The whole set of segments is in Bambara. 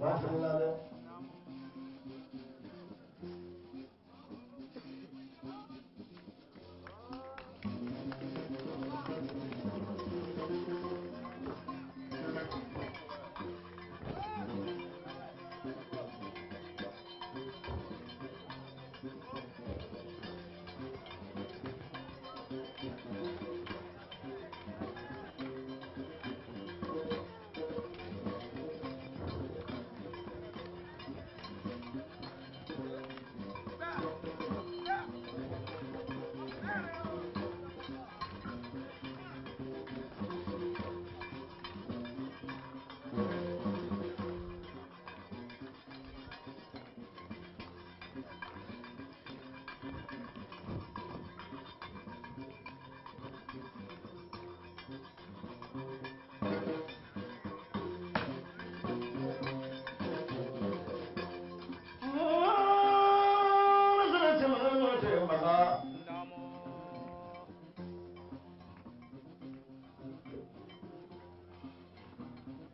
B'a feere la dɛ.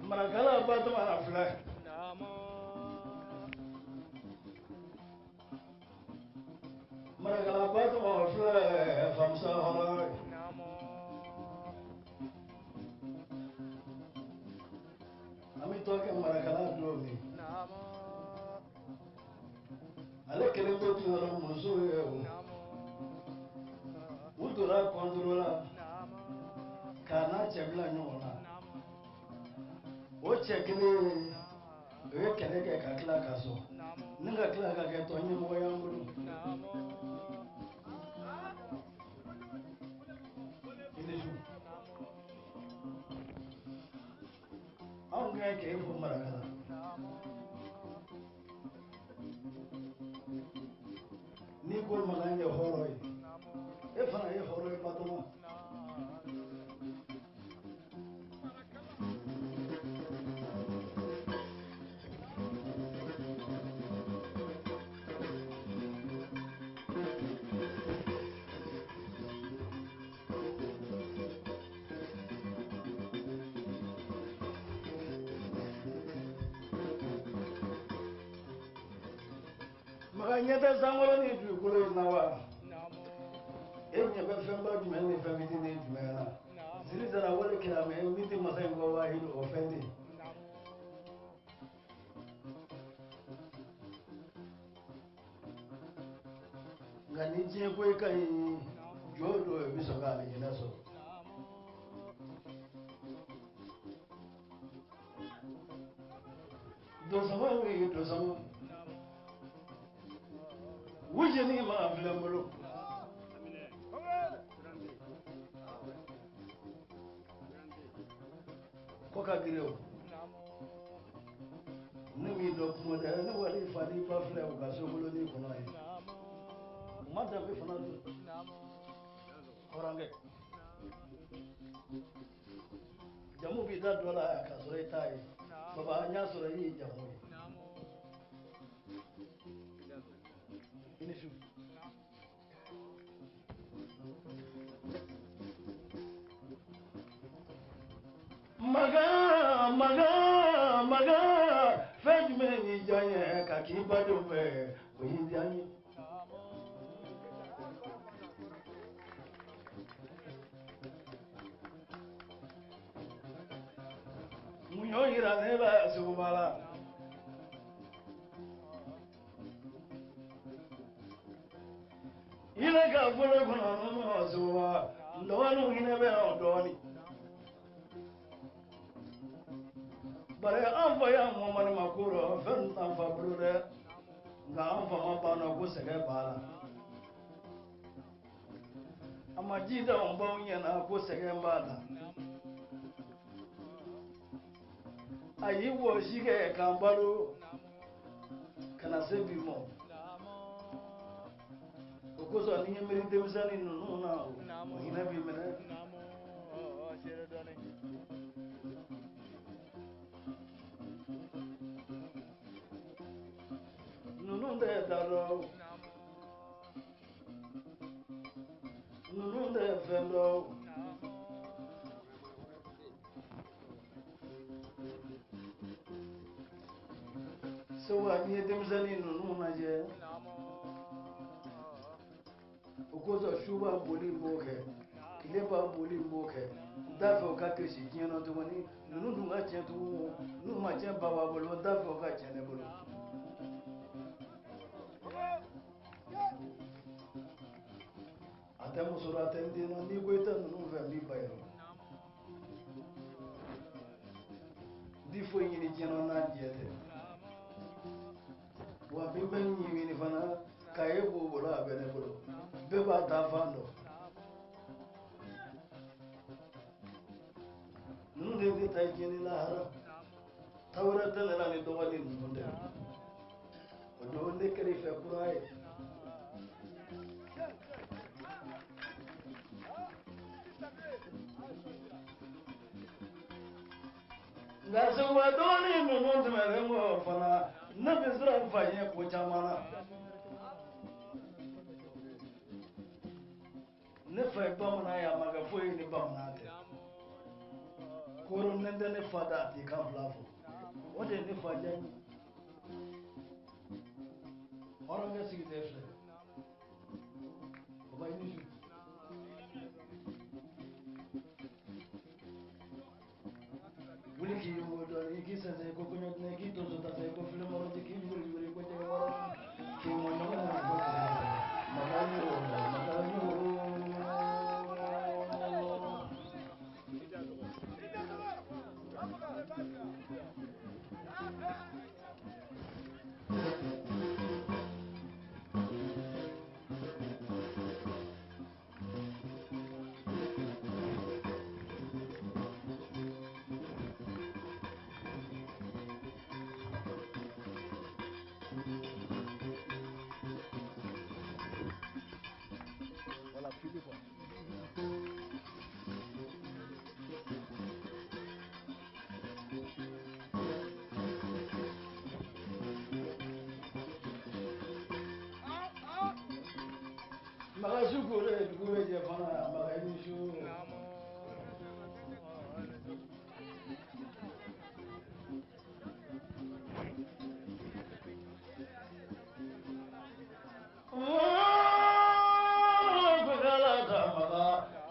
Marakala Batuma filɛ. Marakala Batuma filɛ famusa hɔrɔn. An bɛ tɔ kɛ Marakala don min. Ale kelen bɛ tun yɔrɔ muso ye o. U donna kɔntoro la k'a n'a cɛ bila ɲɔgɔn na. O cɛ kelen o ye kɛlɛ kɛ ka tila ka sɔn ni ka tila ka kɛ tɔn ɲɛmɔgɔ y'an bolo. I ni su. Anw kɛ k'e fo Marakala. N'i ko Makan ye hɔrɔn ye, e fana ye hɔrɔn ye Batoma. Makan ɲɛ tɛ sankolo ni dugukolo in na wa? E ɲɛ bɛ fɛnba jumɛn ni fɛn fitinin jumɛn na? Siri sara wale kiramɛ min tɛ masa in kɔ wahidu o fɛn tɛ. Nka ni diɲɛ ko ka ɲi jɔ don i bɛ sɔn k'ale ɲinɛ sɔrɔ. Donsama ye donsama. Wujeni ma filɛ n bolo. Ko ka girin o. Ne m'i dɔn kuma tɛ ne wali fa n'i ba filɛ u ka sokolonin kɔnɔ ye. U ma danbe fana dun. Hɔrɔnkɛ. Jamu b'i da dɔ la k'a sɔrɔ i t'a ye. Baba an y'a sɔrɔ i ye jamu ye. I ni su. Makan Makan Makan fɛn jumɛn y'i diya n ye ka k'i badenw fɛ o y'i diya n ye. Mun y'o yira ne la suguba la? Hinɛ ka bolo kɔnɔ nɔnɔ suguba n dɔgɔninw hinɛ bɛ yan dɔɔnin. Bari an fa y'an mɔmɔni ma ko rɔ fɛn t'an fa bolo dɛ, nka an fa ma ban nɔ ko sɛgɛn b'a la. A ma ji da anw baw ɲɛna ko sɛgɛn b'a la. A y'i wɔsi kɛ k'an balo ka na se bi ma. O kosɔn n'i ye miiri denmisɛnnin ninnu na o hinɛ b'i minɛ. Ninnu tɛ da dɔn, ninnu tɛ fɛn dɔn. Seba n'i ye denmisɛnnin ninnu lajɛ o kosɔn su b'a boli n b'o kɛ tile b'a boli n b'o kɛ n t'a fɛ o ka kisi diɲɛ na tuguni ninnu dun ka tiɲɛ tugun n'u ma tiɲɛ baba bolo n t'a fɛ o ka tiɲɛ ne bolo. A tɛ muso la a tɛ n den na n'i ko i tɛ ninnu fɛ n b'i ba yɛrɛ n ti foyi ɲini diɲɛ na n'a jɛ tɛ wa n bɛ fɛn ɲini fana k'a ye b'o bolo a bɛ ne bolo bɛɛ b'a ta fan dɔn ninnu de ye ne ta ye diɲɛ ni lahara ta wɛrɛ tɛ ne la ni dɔgɔnin ninnu tɛ o don ne kɛra i fɛ kura ye. Nka seguba dɔgɔnin ninnu tɛmɛnen kɔ fana ne bɛ siran n fa ɲɛ ko caman na. Ne fa ye bamanan ye a ma kɛ foyi ye ni bamanan tɛ. Koro ne tɛ ne fa da a t'i kan fila fɔ. O de ye ne fa diya n ye. Hɔrɔnkɛ sigilen filɛ. O b'a ɲini su. Wuli k'i yungu dɔɔnin i k'i sɛnsɛn i ko kɔɲɔtɛnɛ i k'i tonso tasa i ko filenmɔrɔti k'i yuguri i ko jɛgɛmɔrɔ k'i mɔɲɔgɔn i ko magaɲo magaɲo. Voilà, fini quoi. Maga su ko le dugu bɛ jɛ fana maga i ni su.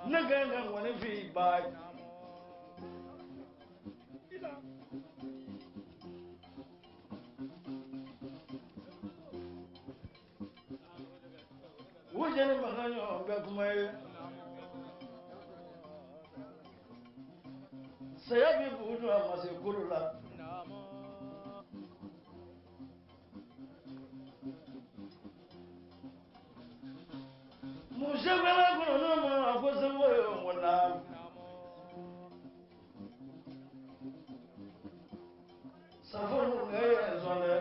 Ne kan ka ŋɔni f'i ba ye. U jɛni maga ɲɔgɔn bɛɛ kuma ye. Saya bɛ bugu dun a ma se kolo la. Muso bɛla kɔnɔ ma ko seko ye wala. Safo ninnu ye sɔn dɛ.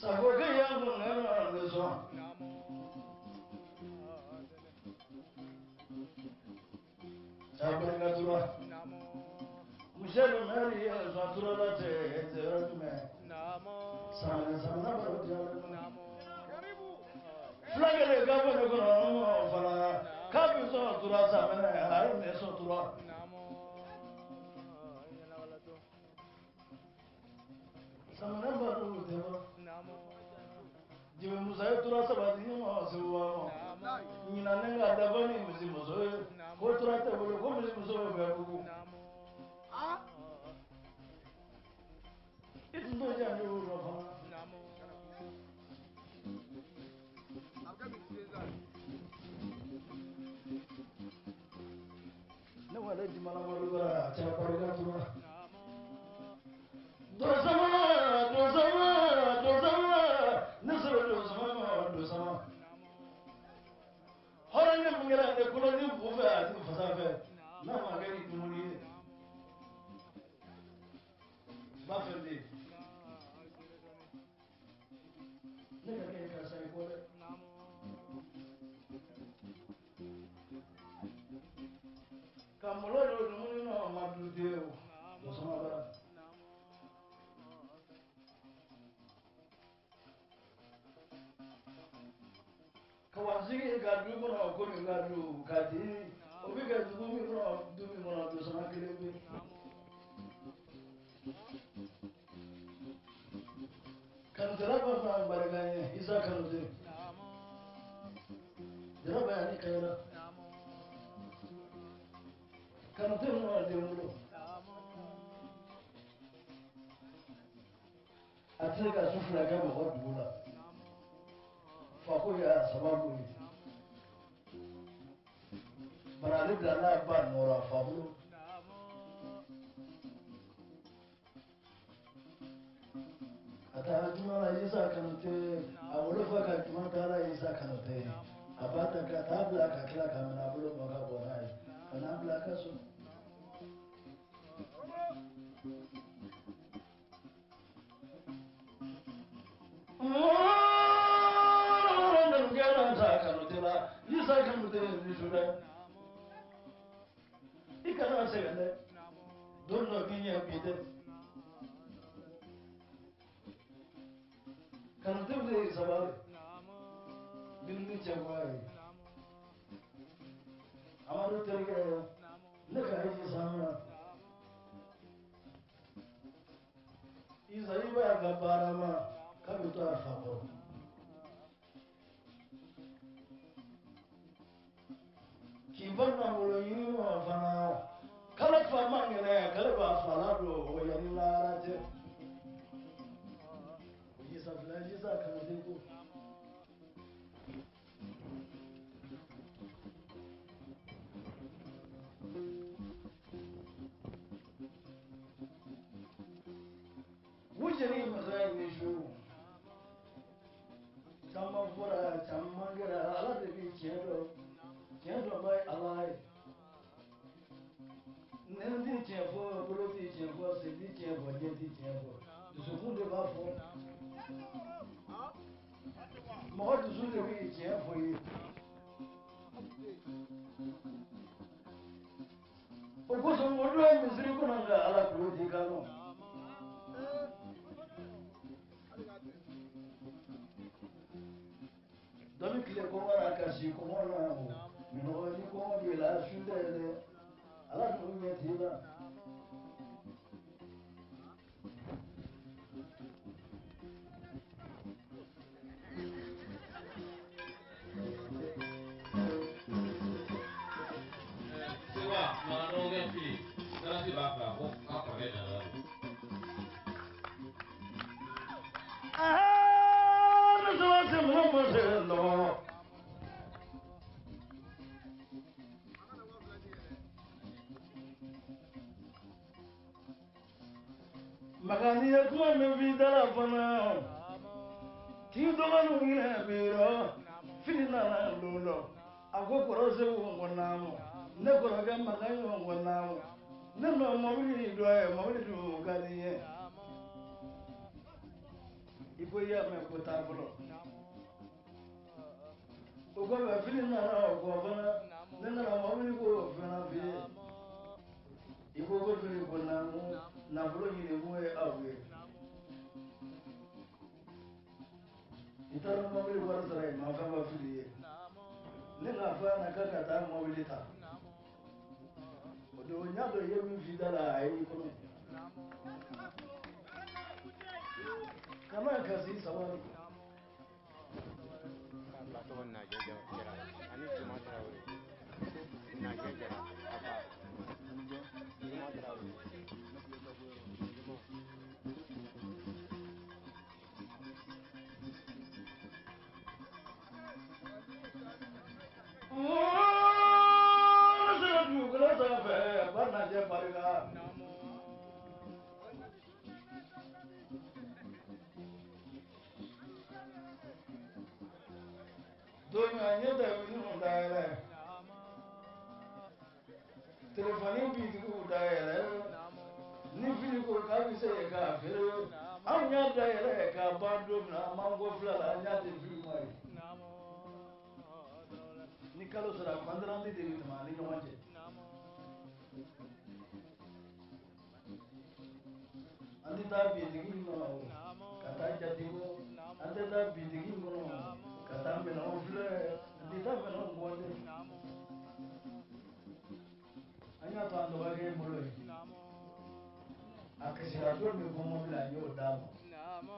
Safo kɛ yan kun ne ma ne sɔn. Sabarika tura. Muso mɛri ye sɔn tura la tɛ yɔrɔ jumɛn. Samana samana baro jala. Fulakɛ de ka bɔ ne kɔnɔ fana k'a bɛ sɔn tura samana a ye ne sɔn tura. Samana baro tɛ bɔ. Jibe Musa ye tura saba di ne ma segu wa ma. Ɲinan ne ka dabɔ ni misimuso ye ko tura tɛ bolo ko misimuso bɛ bɛɛ bugu. I tun t'o jaabi o rɔ fana. Ne ko ale jumana wari bara cɛ barika tura. Dosama dosama dosama ne sɔrɔ dosama ma dosama. Hɔrɔnkɛ min kɛra ne kolo ni bu fɛ a ti fasa fɛ n'a ma kɛ ni dumuni ye. Ba fɛn de ne ka kɛ karisa ye kɔ dɛ. Ka malo don dumuni na ma du den o dosama bara. Ka wa sigi ka du kɔnɔ komi ka du ka di O bɛ kɛ dugu min kɔnɔ, du min kɔnɔ, dosana kelen bɛ yen. Kanutela b'a fɔ an barika ye, Isa Kanute. Jaraba yanni Kayira. Kanute nana den wolo. A tɛ se ka su fila kɛ mɔgɔ dugu la. Fako y'a sababu ye. Bari ale bila n'a ba nɔrɔ a fa bolo. A taara juma la Isa Kanute, a wolofa ka juma taara Isa Kanute. A ba ta ka taa bila ka tila ka minɛ a bolo ma ka bɔ n'a ye. Ka n'a bila a ka so. Isa Kanute ni su dɛ. I kana sɛgɛn dɛ. Don dɔ b'i ɲɛ bi dɛ. Kanute bɛ sabali. Dumuni cɛ bɔ a ye. Amadu terikɛ ne ka hiji san na. Isa i b'a ka baara ma k'a bɛ to a fa kɔrɔ. K'i ba nafolo ɲini ma fana k'ale fa man kɛnɛ k'ale b'a fa ladon o yanni lahara cɛ. O Isa filɛ Isa Kanute ko. Wujeri masa ni su. Caman fɔra caman kɛra Ala de bi tiɲɛ dɔn. Tiɲɛ dɔn ba ye Ala ye. Nɛn ti tiɲɛ fɔ, bolo ti tiɲɛ fɔ, sen ti tiɲɛ fɔ, ɲɛ ti tiɲɛ fɔ. Dusukun de b'a fɔ. Mɔgɔ dusu de bi tiɲɛ fɔ i ye. O kosɔn o dɔ ye misiri kɔnɔ nka Ala kulo t'i kan nɔ. Dɔ bɛ tile kɔngɔ la ka si kɔngɔ la o. Minɔgɔ ni kɔngɔ b'i la su tɛ dɛ. Ala dun ɲɛ t'i la. Sewa, maa dɔgɔkɛ fili, sarasi b'a fɛ a ko k'a kɔrɔkɛ nana. Ne sɔrɔ se mɔgɔ ma se lɔ. Maka n'i ye kuma min f'i da la fana, k'i dɔgɔninw hinɛ b'i rɔ, fili nana don dɔ. A ko kɔrɔ Segu n ko naamu, ne kɔrɔkɛ Makan y'o n ko naamu. Ne nɔ mɔbili dɔ ye, mɔbili dun ka di n ye. I ko i y'a mɛn ko taa fɔlɔ. O kɔfɛ fili nana o kɔ fana, ne nana mɔbili ko fana f'i ye. I ko ko fili ko naamu, nafolo ɲini kun ye aw ye. I taara mɔbili wari sara yen, ma fɛn ma fili ye. Ne k'a fɔ a ɲɛna k'a ka taa mɔbili ta. O don n y'a dɔn i ye min f'i da la a y'i kɔnɔ. Kana kasi sabali. K'a tɔgɔ Najɛ Jara ani Juma Tarawele. Najɛ Jara a ba Juma Tarawele. Ne sera dugukolo sanfɛ ba Najɛ barika. Don min a ɲɛ da minnu dayɛlɛ. Telefɔni bitigiw dayɛlɛ. Ni fili ko k'a bɛ se k'a feere. Anw y'a dayɛlɛ k'a ban don min na, an b'an kɔ fila la, an y'a di fili ma ye. Ni kalo sara kɔntaranti de bɛ tɛmɛ an ni ɲɔgɔn cɛ. An tɛ taa bitigi in kɔnɔ ka taa jate bɔ, an tɛ taa bitigi in kɔnɔ ka taa minɛnw filɛ. Nin t'a fɛ ka mɔgɔ dɛ. An y'a to an dɔgɔkɛ bolo yen. A kasira don min ko mobili an y'o d'a ma.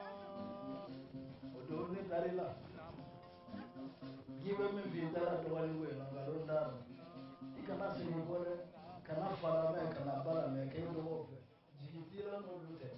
O don ne taar'i la. K'i bɛ min f'i ye i taara dɔgɔnin ko in na nkalon t'a rɔ. I kana segin kɔ dɛ. Kana fa lamɛn kana ba lamɛn k'e dɔgɔw fɛ. Jigi t'i la n'olu tɛ.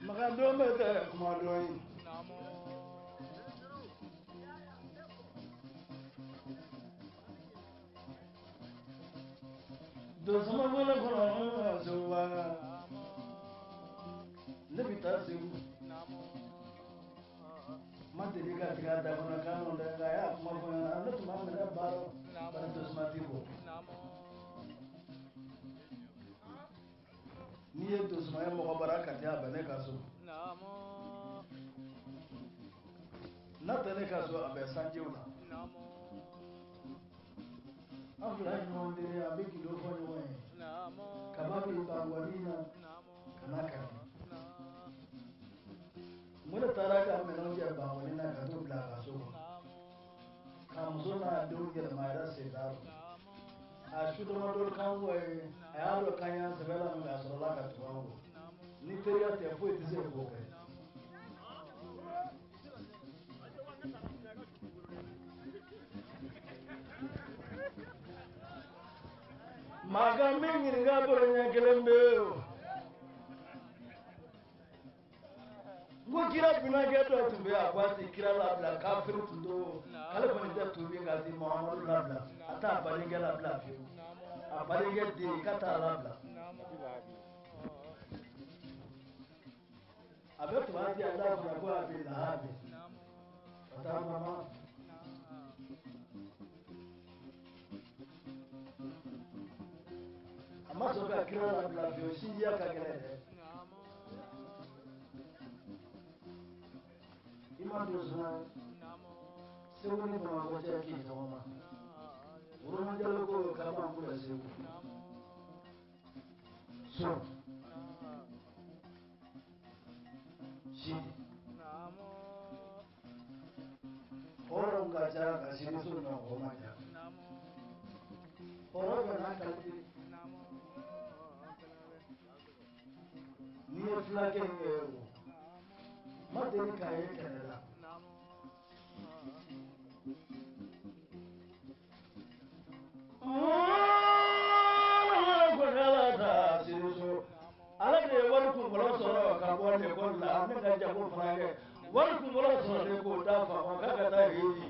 Makan don bɛ tɛ kuma dɔn ye. Donsoma bolo kɔnɔ Segu ne bɛ taa Segu. Ma deli ka tigɛ a da kɔnɔ kan dɛ nka a y'a kuma fɔ n ɲɛna ne tun b'a minɛ baara bari donsoma ti bɔ. N'i ye donsoma ye mɔgɔ bara ka taa a bɛ ne ka so. N'a tɛ ne ka so a bɛ sanjiw la. An fila ye ɲɔgɔn teri ye an bɛ gindo fɔ ɲɔgɔn ye. Kaba bɛ bangɔni na ka n'a kari. N ko ne taara ka minɛnw jɛ bangɔni na ka t'u bila a ka so kɔnɔ. Ka muso n'a denw yɛlɛma a yɛrɛ sen t'a rɔ. A su damadɔ kan kɔ ye a y'a dɔn k'an y'an sɛbɛ la min kɛ a sɔrɔla ka tugu an kɔ. Ni teriya tɛ foyi tɛ se k'o kɛ. Maa ka min ɲininka bolo ɲɛ kelen bɛ o. N ko kira binakɛ dɔ tun bɛ yen a ko a tɛ kira labila kafiri tun don k'ale kɔni tɛ tubi nka ti Muhamadu labila a t'a badenkɛ labila fiyewu a badenkɛ den k'a t'a labila. A bɛ tubabu di a da kunna ko a bɛ lahabi ka taa mama. A ma sɔn ka kira labila fiyewu sinjiya ka gɛlɛn dɛ. I ma don suma Segu ni Bamakɔ cɛ k'i tɔgɔma. Woromajalo ko kaba n bolo Segu. So. Sidi. Hɔrɔn ka ca ka sini so nɔ o man ca. Hɔrɔn bɛ n'a kalite. N'i ye fulakɛ in kɛ o, ma deli k'a ye kɛlɛ la. Ala de ye wari kunfɔlɔ sɔrɔ ka bɔ lekɔli la ne ka jago fana kɛ wari kunfɔlɔ sɔrɔ de k'o d'a fa ma k'a ka taa heji.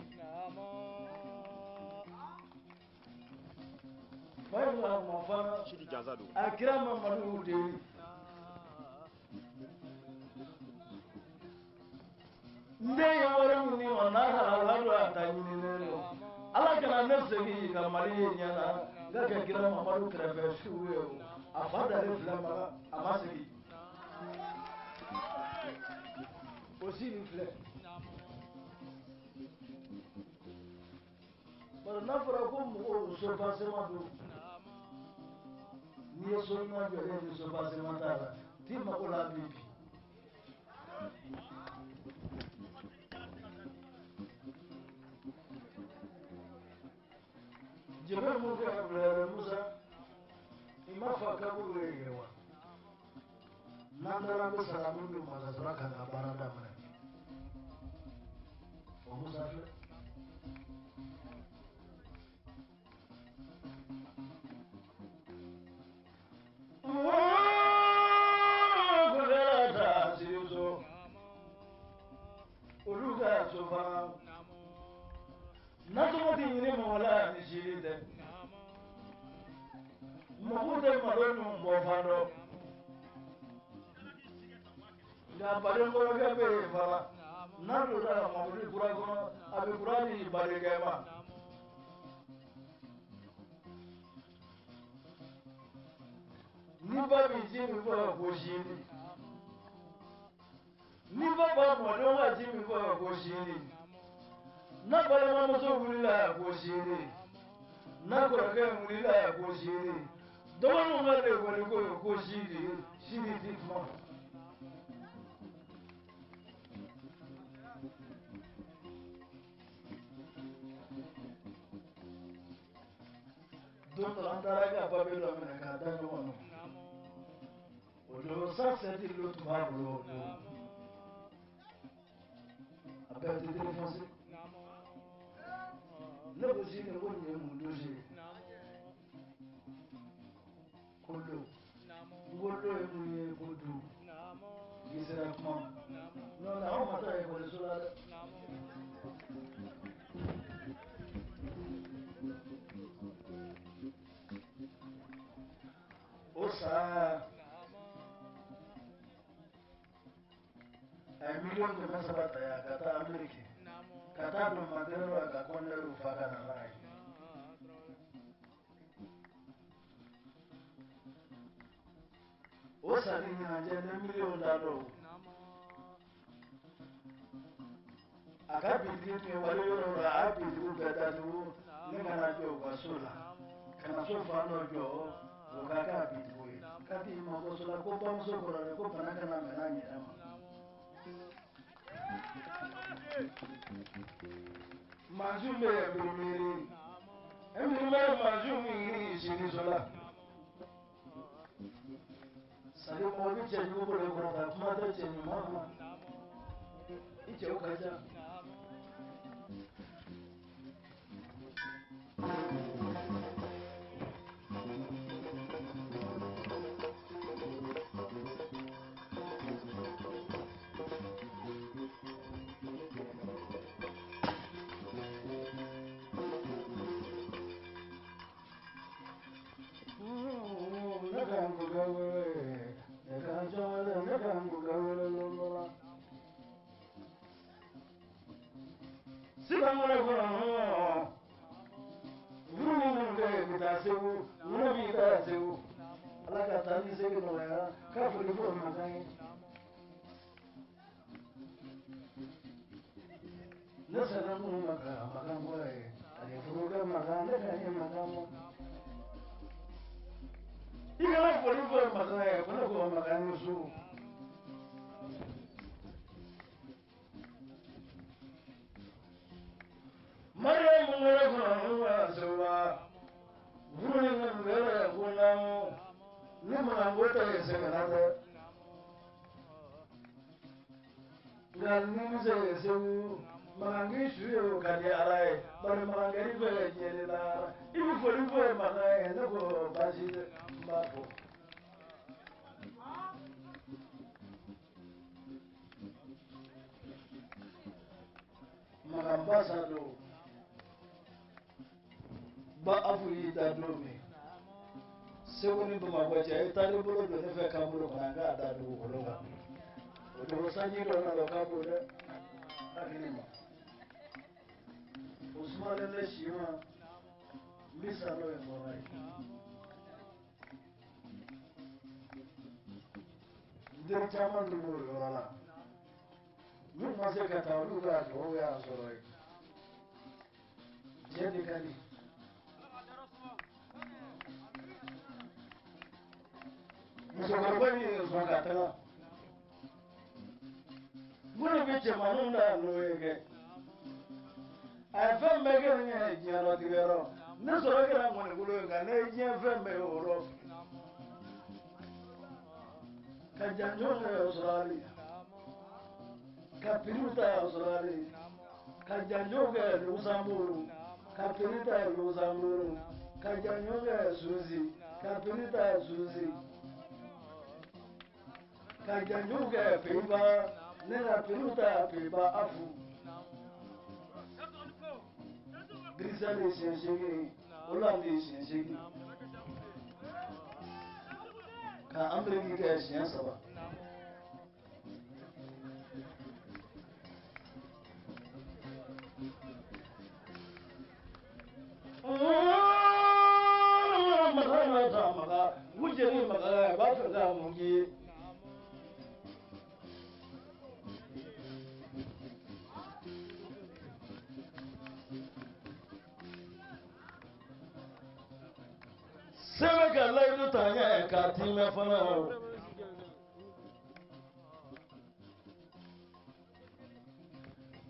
Fa in ma ma fana a kira Mamadu deli. N den ye wari min di ma n'a halala don a ta ɲininen don. Ala kana ne segin ka Mali ye ɲɛ na n ka kɛ kira Mamadu kɛrɛfɛ su ye o. A fa dalen filɛ ma a ma segin. O si nin filɛ. Bari n'a fɔra ko mɔgɔw sopasema don n'i ye so ɲuman jɔlen ni sopasema t'a la t'i mago la bi bi. Jɛbɛ mun kɛ filɛ Musa i ma fa kaburu ye wa n'an taara an bɛ sara min d'u ma ka sɔrɔ k'an ka baara daminɛ o Musa filɛ. Olu ka so fana nasɔngɔ tɛ ɲini mɔgɔ la ni sili tɛ. Mɔgɔw tɛ malo ninnu bɔ fan dɔn. Nka badenkɔrɔkɛ bɛ yen fana n'a donna mɔbili kura kɔnɔ a bɛ kura di badenkɛ ma. ba bɛ ji min fɔ ko sini. Ni ba b'a mɔdenw ka ji min fɔ ko sini. N'a balimamuso wulila ko sini. N'a kɔrɔkɛ wulila ko sini. Dɔgɔninw ka lekɔli ko ko sini. Sini ti kuma. Don dɔ la an taara ka papiye dɔ minɛ k'a da ɲɔgɔn ma. O don 107 kilo tun b'a bolo o don. A bɛɛ tɛ téléphone. Ne ko sini ko nin ye mun dossier ye? Ko lo. N ko lo ye mun ye ko du. N'i sera kuma ma. N'o tɛ anw ma taa ekɔliso la dɛ. O san a ye 300.000 ta yan ka taa Ameriki ka taa don mantɛrɛ la ka kɔnɛriw fa ka na n'a ye. O san ni ɲinan cɛ ne miliyɔn t'a dɔn. A ka bitigi tun ye wari yɔrɔ la, a ye bitigiw bɛɛ datugu ne kana jɔ u ka so la, ka na so fan dɔ jɔ o ka k'a bitigiw ye. K'a t'i mabɔ so la ko bamuso kɔrɔ dɛ, ko bana kana minɛ a yɛrɛ ma. Mansin bɛ imprimerie, imprimerie mansin min yiri sini so la. Sani mɔgɔ bɛ cɛ jugu bolo kɔrɔta kuma tɛ cɛ ɲuman ma. I cɛw ka ca. Ne ka n ko kɛ wele, ne ka n jɔ wele, ne ka n ko kɛ wele lon dɔ la. Sisan kɔnɔ kɔnɔ, furu minnu kɛ bɛ taa Segu, minnu b'i taa Segu. Ala ka taa ni segin nɔgɔya, k'a foli fɔ mankan ye. Ne sɛnɛ kun makan, makan bɔra ye. Ani furu kɛ makan, ne ka ye makan bɔ. I kana foli fɔ makan ye, ko ne ko makan ni su. Mariyamu ŋɔrɔ kɔnɔ wa sewa, furu ni ŋɔrɔ ko naamu, ni makan ko ta ye sɛgɛnna dɛ. Nka ni mi se ye Segu, makan k'i su ye o ka di Ala ye, bari makan kɛr'i fɛ diɲɛ de la. I bɛ foli fɔ ye makan ye, ne ko baasi tɛ, n b'a fɔ. Makan ba sa don. Ba afu y'i da don min, Segu ni Bamakɔ cɛ, i taar'i bolo don ne fɛ kaburu kɔnɔ, an k'a da dugukolo kan. O don sanji dɔ nana o ka bon dɛ, hakili ma. O sumalen ne si ma, n bɛ sa n'o ye kɔrɔ ye. N teri caman dun b'o yɔrɔ la. N'u ma se ka taa, olu ka dugawu y'a sɔrɔ yen. Diɲɛ de ka di. Musokɔrɔba min ye sɔn ka taga. Minnu bɛ cɛmaninw na n'o ye kɛ. A ye fɛn bɛɛ kɛ ne ye diɲɛlatigɛ yɔrɔ. Ne sɔrɔ kɛra mɔnikolo ye nka ne ye diɲɛ fɛn bɛɛ ye o yɔrɔ. Ka janjo kɛ Australie. Ka piriw ta Australie. Ka janjo kɛ Luxembourg. Ka piri ta Luxembourg. Ka janjo kɛ Suisse. Ka piri ta Suisse. Ka janjo kɛ Pays-Bas. Ne ka piriw ta Pays-Bas afu. Bruxelles siɲɛ 8, Hollande siɲɛ 8. Ka Amérique kɛ siɲɛ 3. la u jeli Makan a b'a fɛ ka mun k'i ye. Sɛbɛn ka layidu ta n ye k'a timɛ fana o.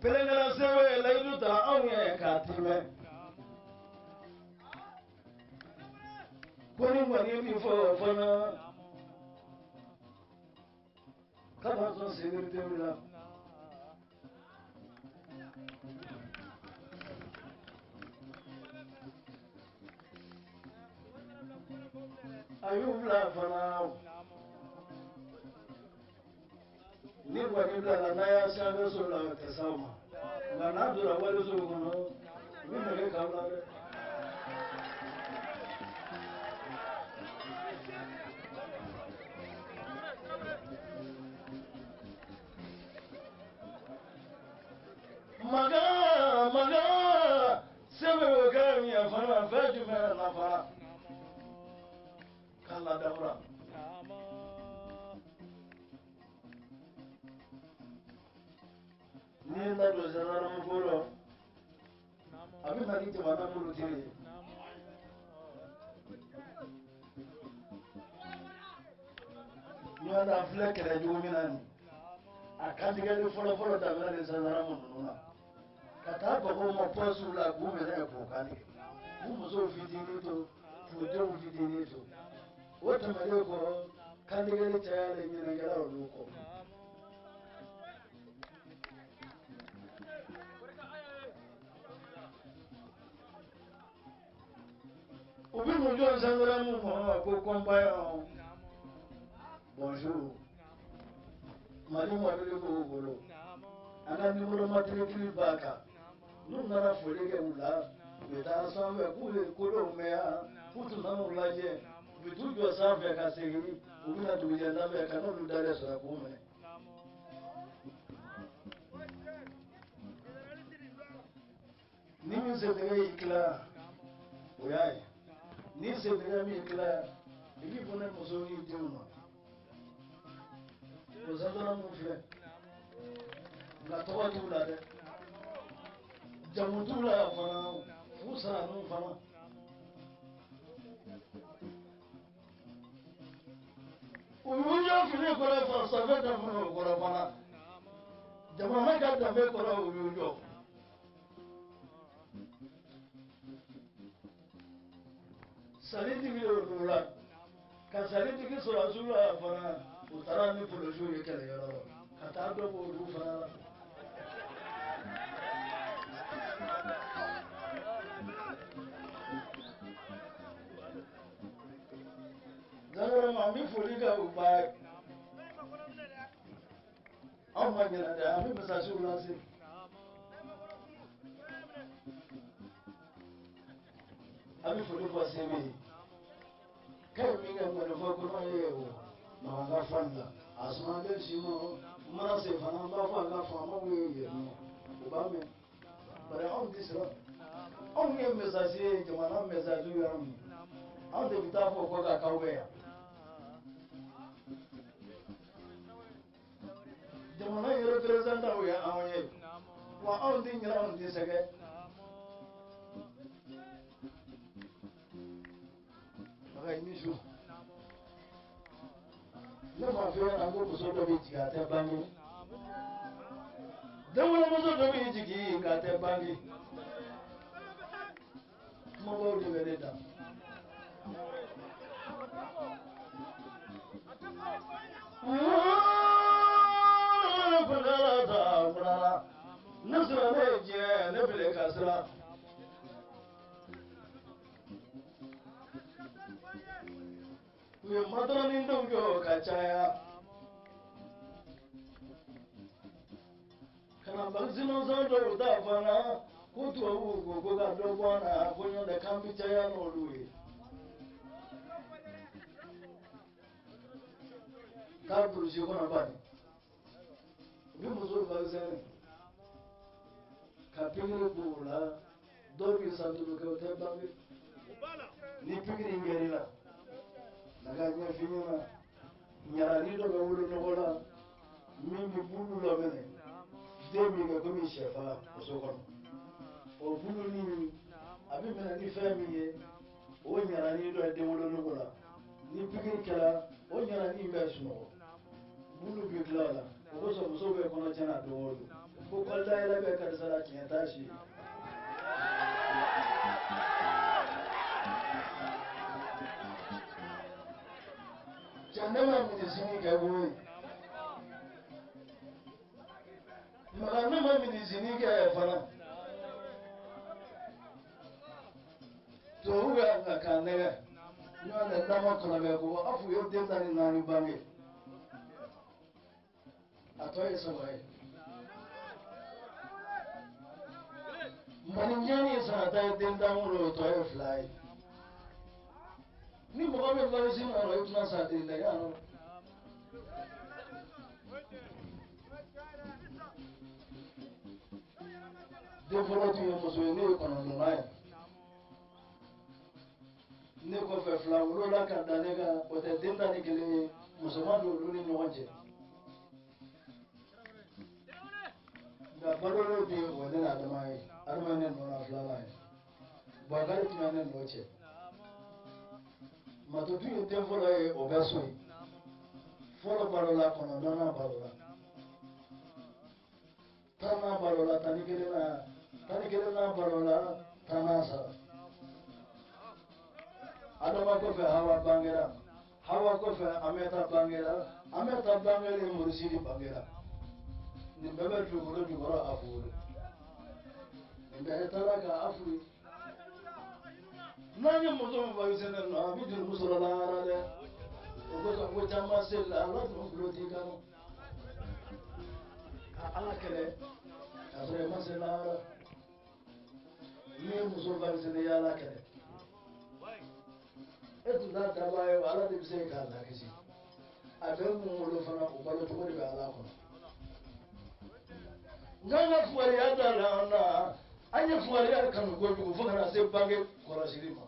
Pɛlɛnkɛla sɛbɛn ye layidu ta anw ye k'a timɛ. Ko ni kɔni min fɔ fana kana sɔn sécurité la. A y'u bila fana ni kɔni bilala n'a y'a sanfɛ so la o tɛ s'aw ma nka n'a donna waliso kɔnɔ u bɛ nɛgɛ k'aw la dɛ. Makan Makan sɛbɛn bɛ kɛ min ye fana fɛn jumɛn na fana k'a ladawura. N'i ye ladon gendarme ko la a bɛ na ni jamana murutili ye. Ɲɔgɔn na filɛ kɛlɛ jugu min na nin a kantigɛli fɔlɔfɔlɔ daminɛ de gendarme ninnu na ka taa baga ma pɔsiw la k'u minɛ k'u kantigɛ k'u musow fitinin to k'u denw fitinin to o tɛmɛnen kɔ kantigɛli cayalen ɲinɛkɛla olu kɔ. U bɛ mun jɔ gendarme ma ko compagnon bonjour Mali mɔbili b'u bolo an ka numéro matricule b'a kan n'u nana foli kɛ u la u bɛ taa sanfɛ k'u ye ko dɔw mɛn yan k'u tun nan'u lajɛ u bɛ t'u jɔ sanfɛ ka segin u bɛna dugujɛ labɛn ka n'olu dalen sɔrɔ k'u minɛ. Ni min sentigɛ y'i tila o y'a ye ni sentigɛ m'i tila i b'i bɔnɛ muso n'i denw ma o gendarme filɛ nka tɔgɔ t'u la dɛ jamu t'u la fana f'u sara n'u fana. U y'u jɔ fini kɔrɔ fɔ sanfɛ daminɛ o kɔrɔ fana jamana ka danbe kɔrɔ u y'u jɔ. Salitigi olu la ka salitigi sɔrɔsiw la fana u taara ni polisiw ye kɛlɛyɔrɔ la ka taa dɔ bɔ olu fana la. Gendarme an bɛ foli kɛ u ba ye anw ma ɲinɛ dɛ an bɛ message lase. An bɛ foli fɔ sebe ye k'a ye min kɛ ŋɔnifɔ kɔnɔ ye o Makan ka fan la a sumalen si ma n mana se fana n b'a fɔ a ka faamaw ye yen nɔ u b'a mɛn bari anw tɛ siran anw ye message ye jamana message y'anw ye anw de bɛ taa fɔ ko ka k'aw bɛ yan jamana ye représentant ye anw ye wa anw tɛ ɲinɛ anw tɛ sɛgɛn. Makan i ni su ne m'a f'i ɲɛna ko muso dɔ bɛ jigin a tɛ bange denwolomuso dɔ bɛ jigin nka a tɛ bange kumabaw de bɛ ne da. Ne sera ne ye diɲɛ ne fili ka siran. U ye matɔrɔni dɔw jɔ ka caya ka na vaccination dɔw ta fana ko tubabuw ko ko ka dɔ bɔ an na ko ɲɔntɛ k'an bɛ caya n'olu ye. Taa burusi kɔnɔ bani u bɛ musow vacciner ka pikiri k'u la dɔw bɛ san 5 kɛ o tɛ bange ni pikiri in kɛr'i la. ka ɲɛf'i ɲɛna ɲarani dɔ bɛ wolonogo la min bɛ bulu laminɛ den min kɛ komi sɛfa muso kɔnɔ o bulu nin a bɛ minɛ ni fɛn min ye o ɲarani dɔ ye den wolonogo la ni pikiri kɛra o ɲarani bɛ sunɔgɔ bulu bɛ tila o la o kosɔn musow bɛ kɔnɔ tiɲɛ na don o don ko kɔlidayɛlɛ bɛ karisa la tiɲɛ t'a si ye. Cɛ ne ma minisini kɛ koyi maka ne ma minisini kɛ fana tubabu bɛ nka k'a nɛgɛ ɲɔgɔn tɛ nama kɔnɔ bɛ ko a f'u ye den 14 bange a tɔ ye 3 ye maninjɛ ni sarata ye den 10 wolo o tɔ ye 2 ye ni mɔgɔ bɛ valisi kɔnɔ i tɛna sa ten dɛ yan nɔ. Den fɔlɔ tun ye muso ye ne ye 9nan ye ne kɔfɛ 2 wolola ka da ne kan o tɛ den 11 ye musoman don olu ni ɲɔgɔn cɛ nka balolen den o ye ne ni Adama ye Adama ye ne nɔ na 2nan ye Bubakari tun bɛ ne nɔ cɛ Matotu ye den fɔlɔ ye o bɛ so yen fɔlɔ balola 9nan balola 10nan balola 11nan 11nan balola 10nan sara Adama kɔfɛ Hawa bangera Hawa kɔfɛ Amɛta bangera Amɛta bangelen Morisiri bangera nin bɛɛ bɛ dugukolo jukɔrɔ a furu nin bɛɛ taara ka a furu n'an ye muso min vacciner nɔ a bɛ jurumu sɔrɔ lahara dɛ o kosɔn ko caman seli la ala tun tulo t'i kan ka ala kɛlɛ k'a sɔrɔ i ma se lahara n'i ye muso vacciner i ye ala kɛlɛ e tun t'a dabaa ye ala de bɛ se k'a lakisi a bɛ mun wolo fana o balo cogo de bɛ ala kɔnɔ n'an ka fugariya da la an na an ye fugariya kanu kojugu fo ka na se bange kɔlɔsili ma.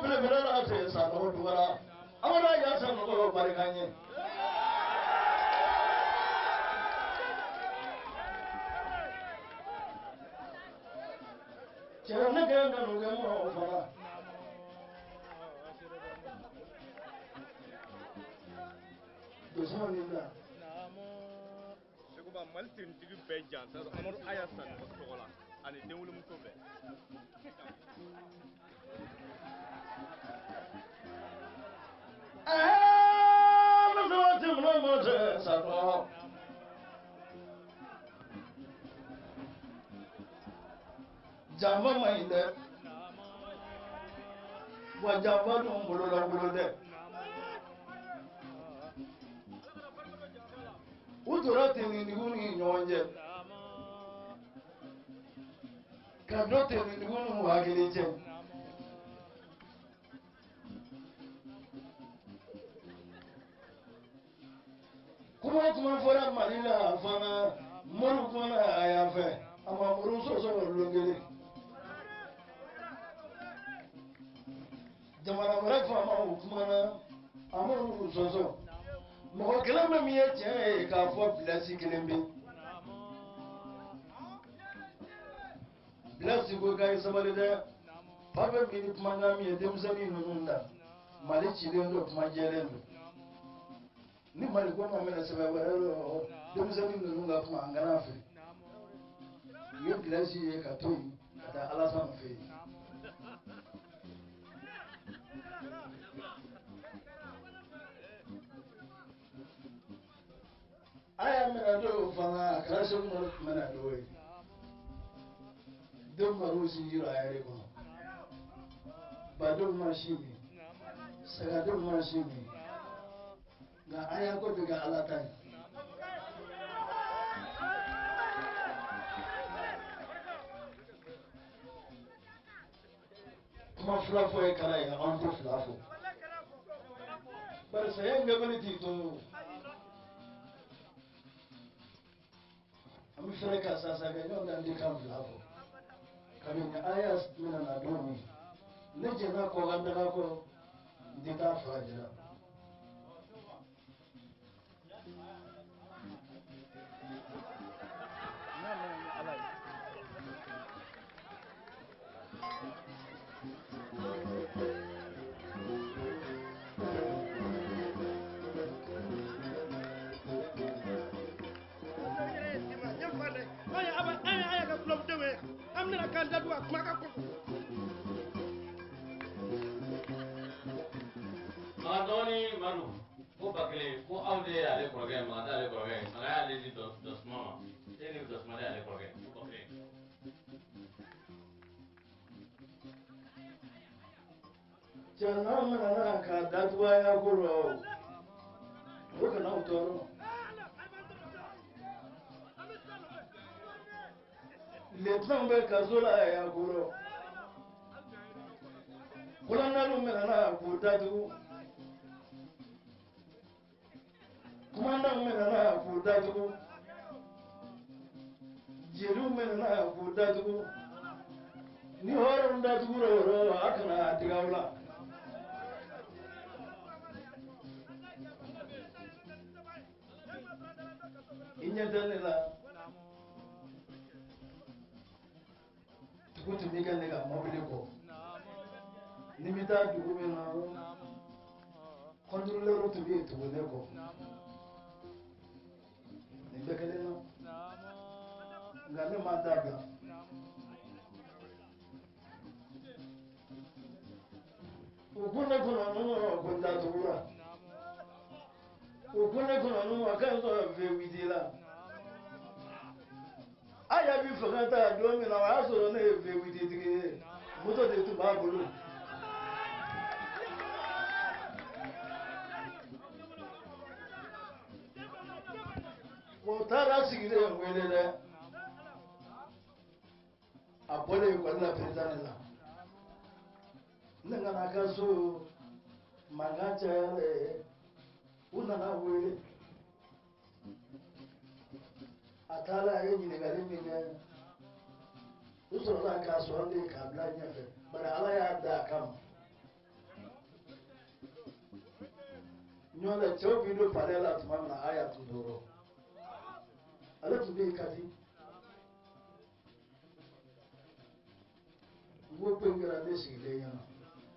Belebele la fɛ Sanɔgɔ dugara Amadu Aya Sanɔgɔ barika ɲɛ. Cɛ ne kɛ kanu kɛ mɔgɔ fana. Dosuma min na. Seguba Mali tenitigi bɛɛ jansa don Amadu Aya Sanɔgɔ tɔgɔ la ani denwolomuso bɛɛ. Janfa man ɲi dɛ wa janfa dun bololankolon tɛ u tora tenitigiw ni ɲɔgɔn cɛ ka dɔ tenitigiw n'u hakili cɛ kuma kuma fɔra Mali la fana moriw kumana a yan fɛ a ma moriw sɔsɔ lon kelen jamana wɛrɛ faamaw kumana a ma olu sɔsɔ mɔgɔ kelen bɛ min ye tiɲɛ ye k'a fɔ Bilasi kelen bɛ Bilasi ko k'a ye sabali dɛ fa bɛ min ni kumakan min ye denmisɛnnin ninnu da Mali cilen don kuma jɛlen don ni Mali ko ma minɛ sɛbɛn wɛrɛ la denmisɛnnin ninnu ka kuma an kana fili u ye Bilasi ye ka to yen ka taa Alasani fɛ yen. A y'a minɛ don fana a kɛra Segu Umaru tun bɛ na don ye denw mar'u sinji la a yɛrɛ kɔnɔ badenw ma si min sagadenw ma si min nka an y'a ko bɛ kɛ ala ta ye. Kuma fila fɔ ye kala ye an tɛ fila fɔ bari saya in gabali t'i to an bɛ fɛɛrɛ ka sasa kɛ ɲɔgɔn kan tɛ kan fila fɔ. Kabini aya minɛna don min, ne jɛnna kɔkan daga kɔ, n tɛ taa farajɛla. Makan dɔgɔnin Madu ko ba kelen ko aw de y'ale kɔrɔkɛ ye, Makan t'ale kɔrɔkɛ ye. Makan y'ale di Dɔsuma ma, e ni Dɔsuma de y'ale kɔrɔkɛ ye, ko ba kelen. Cɛ n'a nana k'a datugu a y'a ko rɔ, o kana aw tɔɔrɔ. Lieutenant bɛ kaso la a y'a ko rɔ. Kolonɛliw minɛna k'u datugu. Kumandanw minɛna k'u datugu. Jeliw minɛna k'u datugu. Ni hɔrɔnw datugura o rɔ, a kana digi aw la. I ɲɛ tɛ ne la. Tugu tun bɛ kɛ ne ka mɔbili kɔ. Ni n bɛ taa dugu min na, kɔntorolɛriw tun bɛ yen tugu ne kɔ. Nin bɛɛ kelen na. Nka ne ma da bila. U ko ne kɔnɔ ninnu ko n datugura. U ko ne kɔnɔ ninnu a ka ɲi sɔrɔ V8 la. Aya bi fanga ta don min na, o y'a sɔrɔ ne ye V8 tigi ye. Moto de tun b'a bolo. O taara sigilen wele dɛ. A bɔlen ekɔli la président la. Ne nana ka so, mankan cayalen, u nana wele. A taara a ye ɲininkali min kɛ, u sɔrɔla k'a sɔrɔ de k'a bila ɲɛfɛ, bari Ala y'a da a kama. Ɲɔntɛ cɛw bi don palais la tuma min na, Aya tun t'o rɔ. Ale tun bɛ yen Kati. N ko ko in kɛra ne sigilen ɲɛna.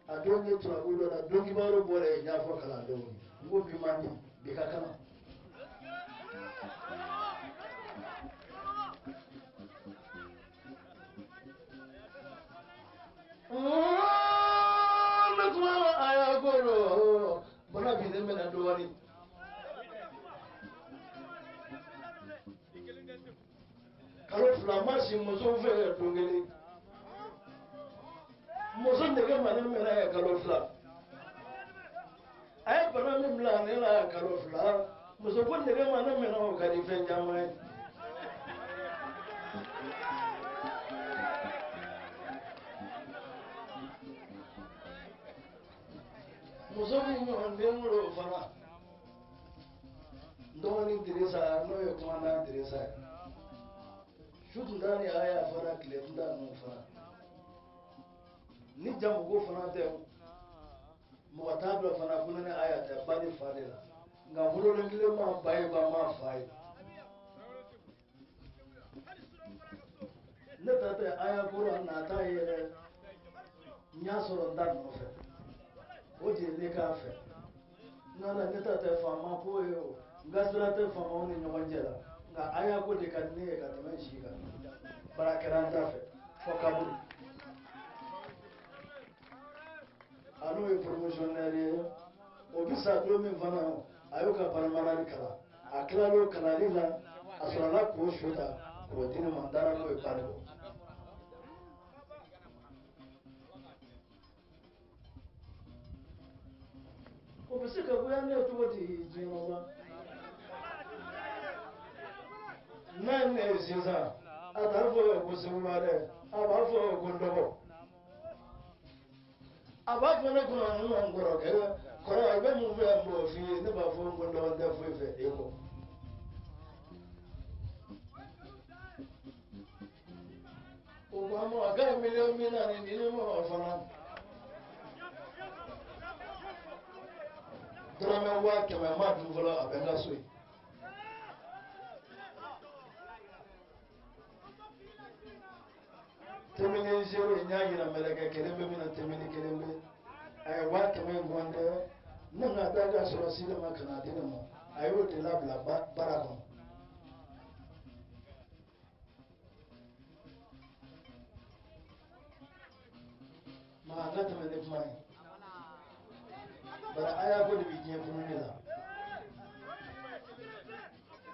A don ye turabu dɔ la, don kibaru bɔra yen, n y'a fɔ kalandenw ye. N ko bi man di, bi ka kalan. Ne kuma a y'a ko rɔ, bana bi ne minɛ dɔɔnin. Kalo fila ma si muso fɛ don kelen. Muso nege ma ne minɛ ye kalo fila. A ye bana min bila ne la kalo fila, muso ko nege ma ne minɛ, o ka di fɛn caman ye. Muso min ɲɔgɔn den wolo fana, n dɔgɔnin Dirisa, n'o ye kumandan Dirisa ye. Su tun t'a ni Aya fara, tile tun t'a ninnu fara. Ni jamuko fana tɛ, mɔgɔ t'a dɔn fana ko ne ni Aya tɛ ba ni fa de la. Nka wololen kelen ma ba ye, ba ma fa ye. Ne ta tɛ Aya kɔrɔ a nata ye dɛ. N y'a sɔrɔ n ta nɔfɛ. O de ye ne k'a fɛ. N'o tɛ ne ta tɛ faama ko ye o. N ka sira tɛ faamaw ni ɲɔgɔn cɛ la. Nka Aya ko de ka di ne ye ka tɛmɛ n si kan. Baara kɛra n ta fɛ fɔ kaburu. A n'o ye promotionnaire ye. O bɛ sa don min fana, a y'o ka baramara kalan. A tilal'o kalanni la, a sɔrɔla k'o su ta k'o di ne ma, n taara n'o ye Baninkɔ. O bɛ se ka goya ne ye cogo di diɲɛ ma? N'a ye ne ye sisan, a t'a fɔ ko Seguba dɛ, a b'a fɔ ko n dɔgɔ. A b'a fɔ ne kunna n ka n kɔrɔkɛ, kɔrɔ i bɛ mun fɛ n b'o f'i ye, ne b'a fɔ n ko n dɔgɔ tɛ foyi fɛ e kɔ. O ko an ma k'a ye 40 miliyɔn di ne ma fana. Dɔrɔmɛ 100 000 ma dun fɔlɔ, a bɛ n ka so yen. Temini zero n y'a yira mɛlɛkɛ kelen bɛ min na, temini kelen bɛ a ye 100 000 in kɔntɛ ne ka taa ka sɔrɔ si de ma ka na di ne ma, a y'o de labila baara kɔnɔ. Ma an ka tɛmɛ ni kuma ye, bari a y'a ko de bɛ diɲɛ kunu de la.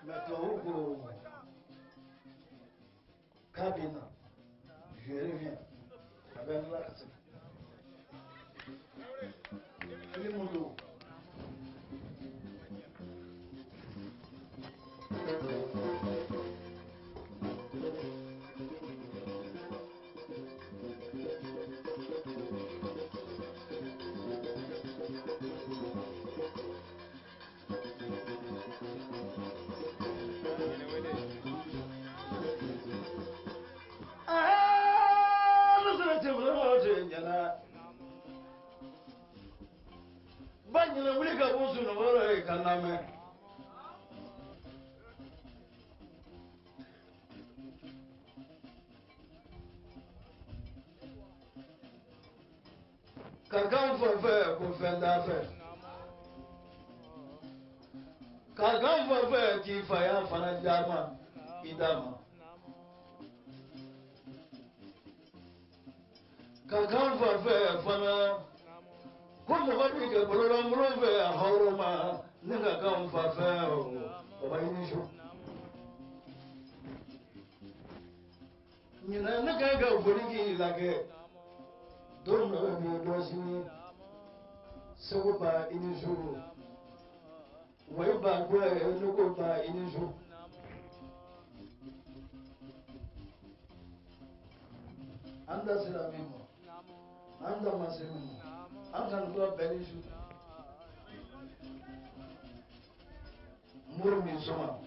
Mɛ tubabu ko k'a bɛ na, je reviens, a bɛ n tila ka segin. Filimu don. Ah, ne sera cɛ fila ma cɛ ɲɛna. Ba ɲinɛ wuli ka bɔ sunɔgɔ la yen ka lamɛn. Ka kan fɔ fɛ ko fɛn t'a fɛ. Ka kan fɔ fɛ k'i fa y'a fana d'a ma i d'a ma. Ka kan fɔ fɛ fana ko mɔgɔ b'i kɛ bololankolon fɛ a hɔrɔn ma ne ka kan fa fɛ o baba i ni su. Ɲinɛ ne ka kan ka foli k'i la kɛ don dɔ bɛ bi dɔ sini. Segu ba i ni su, wayi ba gbɛ ne ko ba i ni su. An da sera min ma, an da ma se min ma, an kan to bɛɛ ni su. Muru min sɔma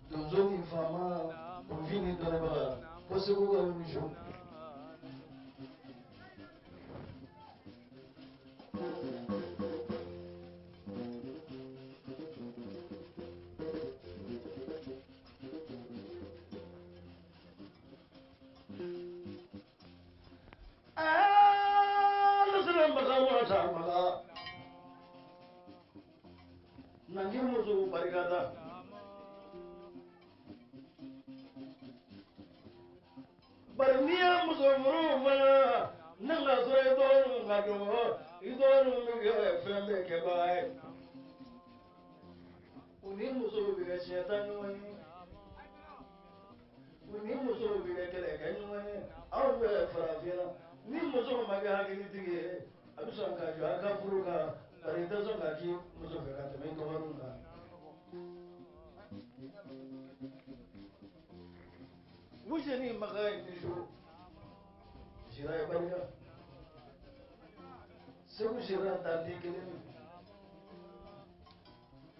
donso ni faama kunfin ni dɔnnibaga ko Segu ka ni su. Ah, ne sera maka wa ta maka. Nangi muso barikada. Bari n'i ye muso furu fana, ne ka sɔrɔ i dɔgɔninw ka dɔgɔ, i dɔgɔninw bɛ kɛ fɛn bɛɛ kɛbaga ye. U ni musow bɛ kɛ siɲɛ tan ɲɔgɔn ye. U ni musow bɛ kɛ kɛlɛ kɛ ɲɔgɔn ye. Anw fɛ farafinna, ni muso ma kɛ hakilitigi ye, a bɛ sɔn ka jɔ a ka furu kan, bari i tɛ sɔn ka k'i muso fɛ ka tɛmɛ i dɔgɔninw kan. Wuseni maka ni su sira ye barika. Segu sira danden kelen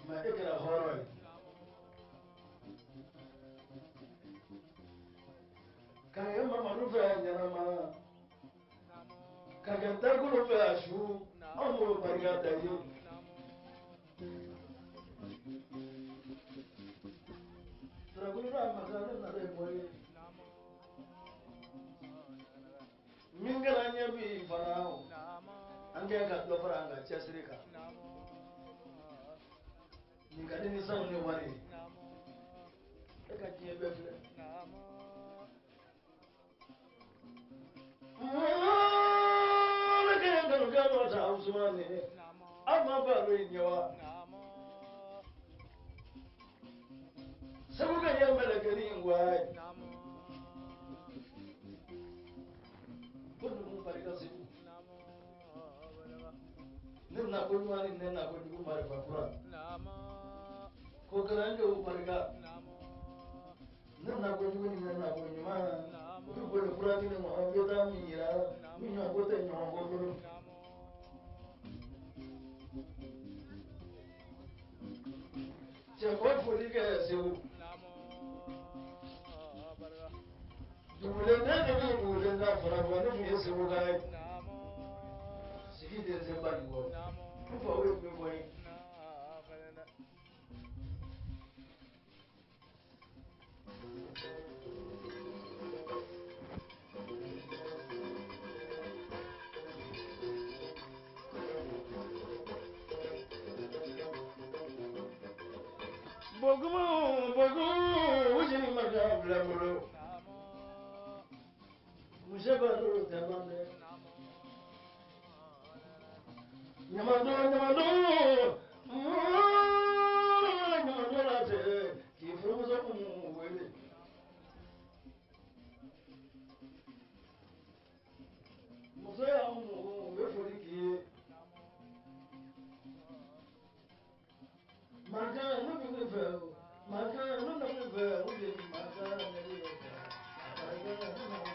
mɛ e kɛra hɔrɔn ye. Ka kɛ Mamadu fɛ a ɲɛnama, ka kɛ Dakolo fɛ a su, anw b'o barika da i ye. Turakolo n'a masa ne nana ye bɔ ye. Min kɛra ɲɛ bi fana o, an kɛ ka dɔ fara an ka cɛsiri kan. Nin ka di ni sanu ni wari ye. E ka diɲɛ bɛɛ filɛ. Ne kelen kanu kɛ dɔ ta Usumani, aw ma balo in ɲɛ wa? Segu ka ɲɛ mɛlɛkɛnin in wa ye. Ko numu barika Segu. Ne na ko ɲuman ni ne na ko jugu marifa kura. Ko kalandenw barika. Ne na ko jugu ni ne na ko ɲuman. U bɛ boli kura di ne ma, an bɛ taa min yira, min ɲɔgɔn ko tɛ ɲɔgɔn ko bolo. Cɛ ko foli kɛ Segu. Dugulen ne de bɛ dugulen n'a fɔra fɔ ne tun ye Segu ka ye. Sigi den se ba nin kɔ. N fa o ye min fɔ n ye. Bogumu bogumu o jeni ma ka bila n bolo. Muso b'a dɔn tɛ ban dɛ. Ɲamadɔ ɲamadɔ ɲamadɔ la fɛ k'i furumuso kun wele. Muso y'a mun u bɛ foli k'i ye. Maka ne bɛ ne fɛ o, maka ne bɛ ne fɛ o de maka ne bɛ ne fɛ. Maka ne bɛ ne fɛ.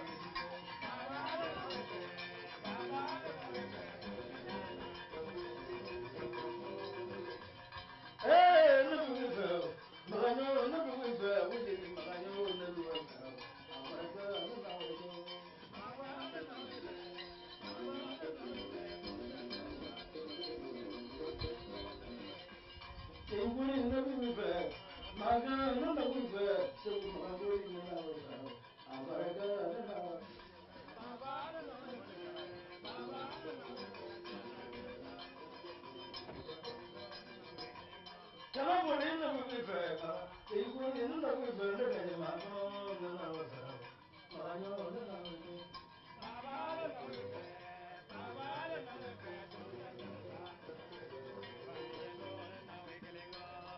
Ee ne bɛ ne fɛ o, maka ne bɛ ne fɛ o de maka ne bɛ ne fɛ o. Maka ne bɛ ne fɛ. Nguli ne bɛ ne fɛ, maka ne bɛ ne fɛ, Segu maka ne bɛ ne fɛ o. Abarika ne bɛ ne fɛ. Kala boli ne bɛ ne fɛ, nguli ne bɛ ne fɛ, ne bɛ ne maka ne bɛ ne fɛ o. Maka ne bɛ ne fɛ.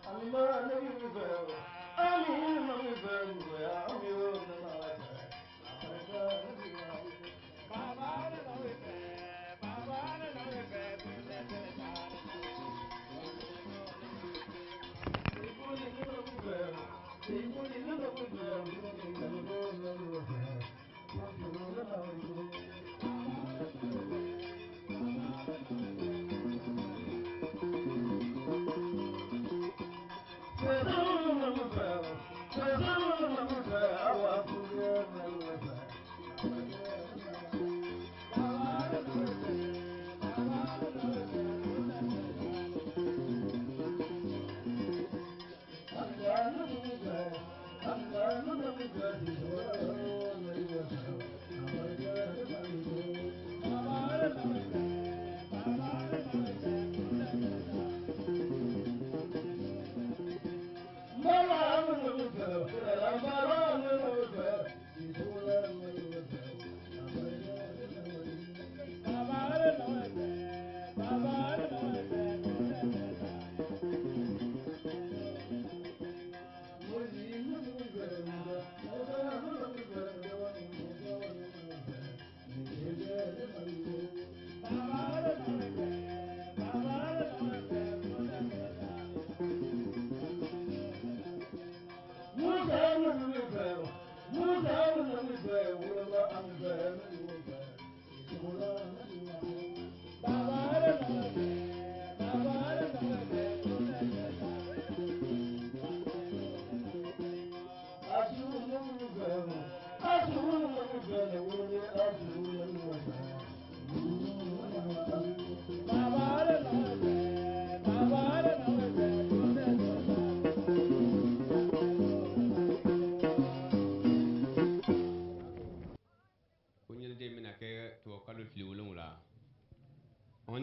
Alima ne bɛ ne fɛ o, ami ne bɛ ne fɛ musoya, ami ne bɛ ne fɛ. Abarika ne bɛ ne fɛ.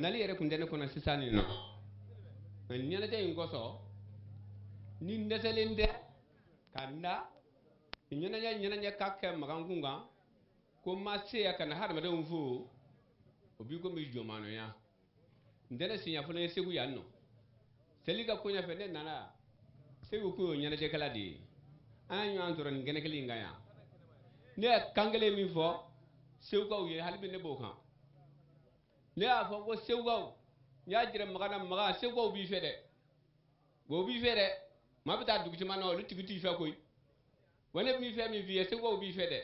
Nali yɛrɛ kun tɛ ne kɔnɔ sisan nin nɔ nka ɲɛnajɛ in kosɔn ni n dɛsɛlen tɛ ka n da ɲɛnajɛ ka kɛ Makan kun kan ko n ma se yan ka na hadamadenw fo o b'i komi jɔnmaanɔya n tɛ ne siɲɛ fɔlɔ ye Segu yan nɔ seli ka koɲɛ fɛ ne nana Segu kun y'o ɲɛnajɛkɛla de ye an ye ɲɔgɔn sɔrɔ nin kɛnɛ kelen in kan yan ne ye kan kelen min fɔ Segukaw ye hali bi ne b'o kan. Ne y'a fɔ ko Segukaw n y'a jira Makan na Makan Segukaw b'i fɛ dɛ o b'i fɛ dɛ maa bɛ taa dugu caman na olu tigi t'i fɛ koyi wa ne b'i fɛ min f'i ye Segukaw b'i fɛ dɛ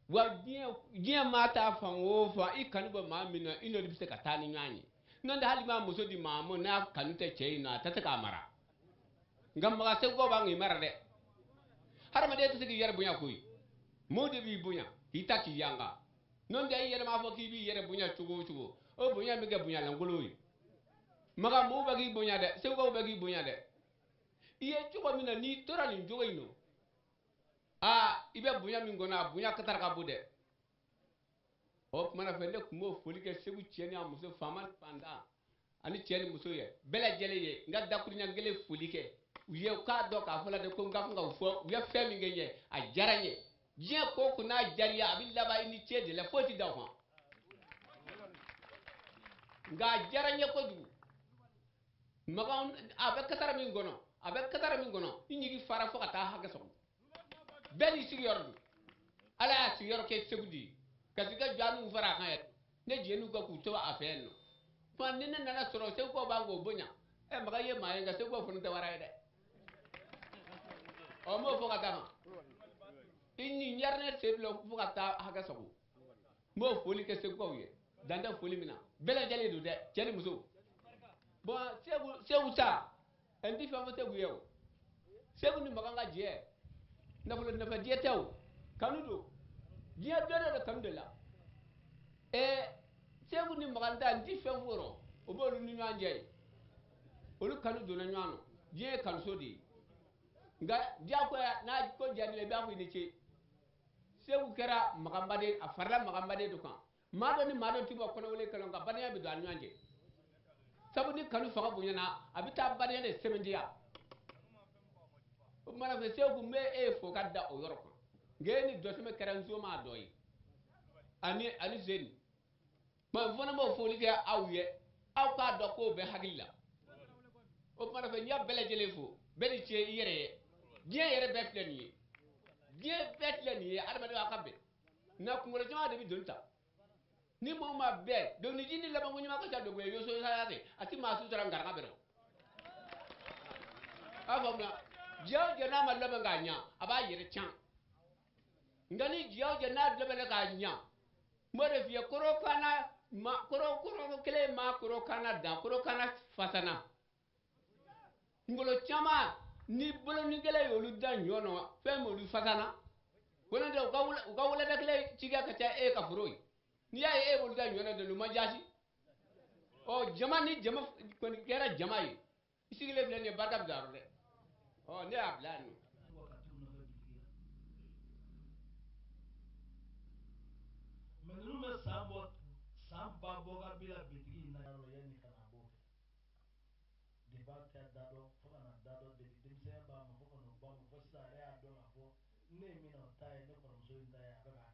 wa diɲɛ maa t'a fan o fan i kanu bɛ maa min na i n'olu bɛ se ka taa ni ɲɔgɔn ye n'o tɛ hali maa muso di maa ma n'a kanu tɛ cɛ in na a tɛ se k'a mara nka Makan Segukaw b'an k'i mara dɛ hadamaden tɛ se k'i yɛrɛ bonya koyi. Mɔɔ de b'i bonya k'i ta k'i yanga. N'o tɛ i yɛrɛ m'a fɔ k'i b'i yɛrɛ bonya cogo o cogo, o bonya bɛ kɛ bonyalankolon ye. Makan mɔɔw bɛ k'i bonya dɛ, segukaw bɛ k'i bonya dɛ. I ye cogo min na n'i tora nin cogo in nɔ, aa i bɛ bonya min kɔnɔ a bonya katara ka bon dɛ. O tuma na fɛ ne tun b'o foli kɛ Segu cɛ ni a muso, faama ni fantan ani cɛ ni muso ye bɛɛ lajɛlen ye. N ka dakuruɲɛ kelen foli kɛ u ye, u k'a dɔn k'a fɔ la de ko n ka kan ka o fɔ. U ye fɛn min kɛ n ye a diyara n ye. Diɲɛ ko o ko n'a diyara i ye a bɛ laban i ni ce de la, foyi tɛ da o kan. Nka a diyara n ye kojugu. Makan a bɛ kasara min kɔnɔ, a bɛ kasara min kɔnɔ, i ɲigi fara fo ka taa hakɛ sɔrɔ. Bɛɛ n'i sigiyɔrɔ don. Ala y'a sigiyɔrɔ kɛ Segu de ye. Ka sigi ka jɔnniw fara a kan yɛrɛ. Ne jɛn'u kan k'u to a fɛ yen nɔ. Kuma ni ne nana sɔrɔ Segukaw b'an k'o bonya. Ɛ Makan ye maa ye nka Segukaw fana tɛ wara ye dɛ. Ɔ n b'o fɔ ka taa kan. I ni ɲarinɛ sen bila fo ka taa hakɛ sɔrɔ. N b'o foli kɛ Segukaw ye. Dan tɛ foli min na. Bɛɛ lajɛlen don dɛ, cɛ ni muso. Bɔn Segu ta, n tɛ fɛn fɔ Segu ye o. Segu ni Makan ka jɛ, nafolo nafa jɛ tɛ o. Kanu don. Diɲɛ bɛɛ de kanu de la. Segu ni Makan ta, n tɛ fɛn fɔ o rɔ. O b'olu ni ɲɔgɔn cɛ ye. Olu kanu donna ɲɔgɔn na. Diɲɛ ye kanuso de ye. Nka diyagoya n'a ko diyara i la, i b'a fɔ i ni ce. Segu kɛra Makanbaden, a farala Makanbaden dɔ kan. Maa dɔ ni maa dɔ ti bɔ kɔnɔwele kɛlɛ nka badenya bɛ don a ni ɲɔgɔn cɛ. Sabu ni kanu fanga bonyana, a bɛ taa badenya de sɛmɛntiya. O tuma na fɛ Segu n bɛ e fo ka da o yɔrɔ kan. Nka e ni Dɔsɛmɛ kɛra nsoma dɔ ye. Ani Zeni. Mɛ n fana b'o foli kɛ aw ye. Aw k'a dɔn k'o bɛ hakili la. O tuma na fɛ n y'a bɛɛ lajɛlen fo. Bɛɛ ni ce i yɛrɛ ye. Diɲɛ yɛrɛ bɛɛ filɛ nin ye. Diɲɛ bɛɛ filɛ nin ye, adamadenw aw ka bɛn. Nka kunkolo caman de bɛ doni ta. Ni mɔgɔ ma bɛn, dɔnkiliji ni labanko ɲuman ka ca dogo ye, yoso saya tɛ, a ti maa sutura ngaraka bɛrɛ. A faamuya, diɲɛ o diɲɛ n'a ma labɛn k'a ɲa, a b'a yɛrɛ can. Nka ni diɲɛ o diɲɛ n'a labɛnna k'a ɲa, n b'o de f'i ye, korokana ma, koro, koro kelen ma korokana dan, korokana fasana. Ngolo caman ni bolonin kelen y'olu da ɲɔ nɔ, fɛn m'olu fasana. Ko n'o tɛ u ka wulada kelen cikɛ ka ca e ka foro ye. N'i y'a ye e b'olu da ɲɔ nɔ dɛ, olu ma jaasi. Ɔ jama ni jama kɔni kɛra jama ye, i sigilen filɛ nin ye, barika bɛ don a rɔ dɛ. Ɔ ne y'a bila yan nɔ. Mɛ ninnu bɛ san bɔ, san ba bɔ ka bila bitigi in na yɔrɔ yanni ka na bɔ. Depi a tɛ da dɔn fo ka na da dɔn, depi denmisɛnya b'a ma fo ka n'o ba ma fo sisan a yɛrɛ y'a dɔn k'a fɔ ne ye min na o ta ye ne kɔrɔmuso in ta ye, a bɛ k'a